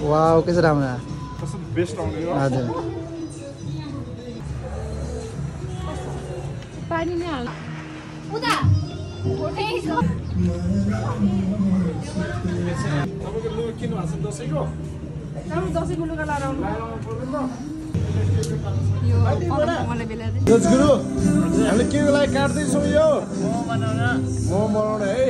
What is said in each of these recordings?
wow के राम्रो best आउने हो हजुर पानी नै हाल उता तपाईको लुगा किन्नु भएको छ दसैँको दसैँको लुगा लाएर आउनु गुरु हामीले के लागि काट्दैछौँ यो मोमो बनाउन है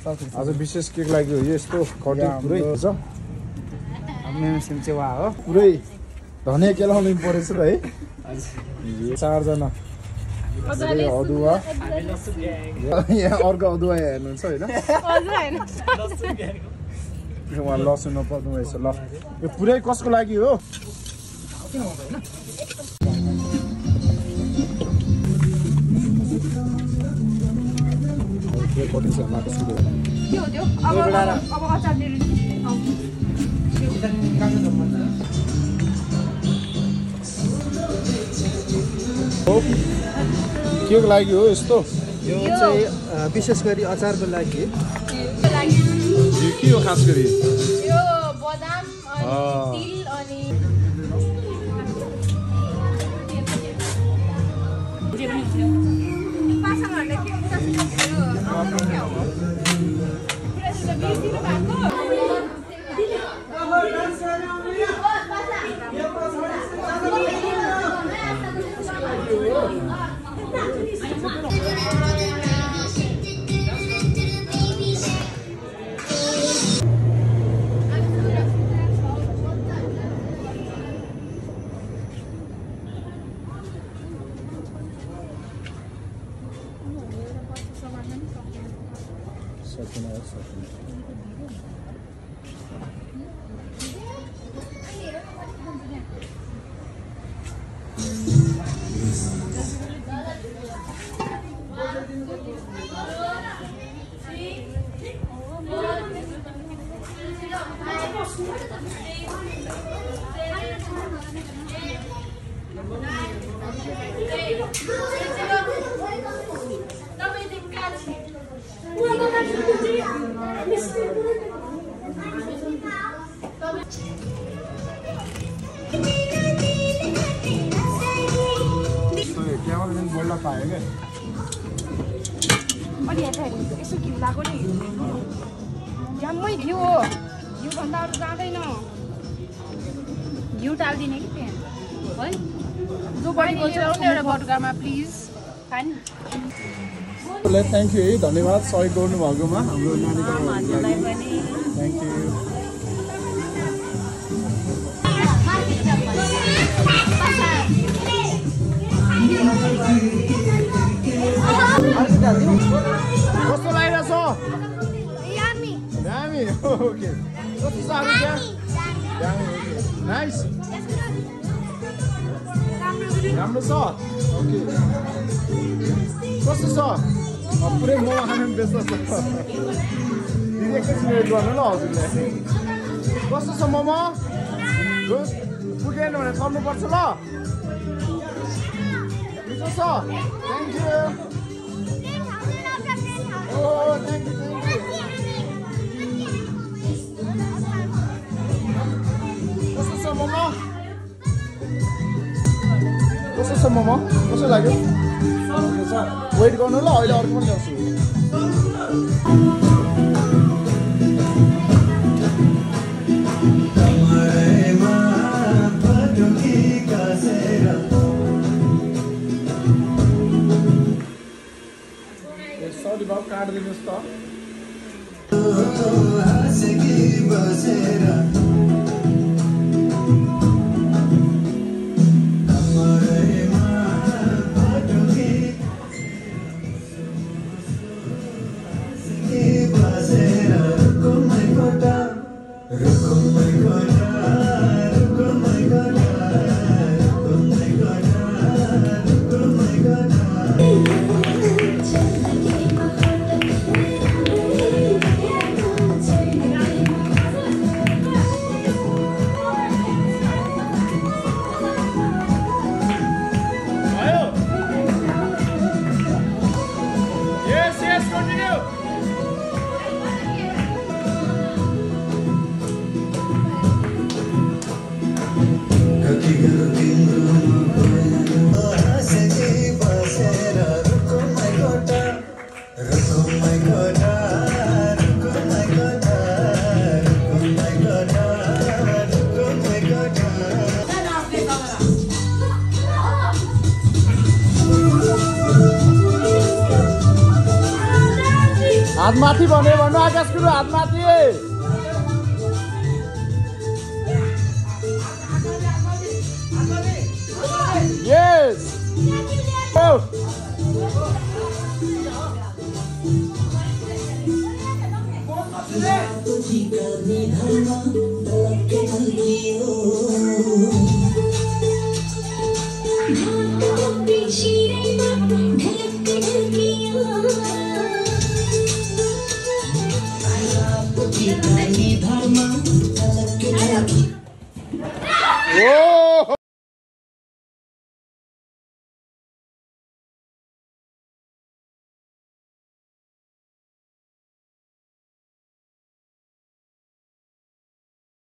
आज विशेष के लागि हो यस्तो कटिङ पुरै छ मेरो सिमचेवा हो पुरै धनिया केलाउनु परेछ है 4 जना अदुवा यहाँ अर्को अदुवा हेर्नुहुन्छ होइन उहाँ लसुन नपर्नु रहेछ ल यो पुरै कसको लागि हो कति छ लाको सुरु अब अचार के लागि हो यस्तो यो चाहिँ विशेष गरी अचारको लागि यो के हो खास गरी यो बदाम अनि तिल अनि बोल्न पायो क्या अनि यसो घिउ लाग्यो नि जम्मै घिउ हो घिउभन्दा अरू जाँदैन घिउ टालिदिने कि त्यहाँ है जो बढी बोल्छ एउटा बटुकामा प्लिज खाने थ्याङ्क यू है धन्यवाद सहयोग गर्नुभएकोमा हाम्रो नानीको थ्याङ्क यू कस्तो लागिरहेछ दामी ओके कस्तो छ अरू त्यहाँ दामी ओके नाइस राम्रो छ ओके कस्तो छ पुरै मोमो खानु पनि व्यस्त छ दिदी एकैछिन वेट गर्नु ल हजुरले कस्तो छ मोमो गुड पुगेन भने सर्नुपर्छ ल मिठो छ thank you oh thank you कस्तो छ मोमो कस्तो छ मोमो कस्तो लाग्यो वेट गर्नु ल अहिले अर्को पनि ल्याउँछु सरी बाबु काटिदिनुहोस् त हात माथि भने भन्नु आकाश गुरु हात माथि यस Kita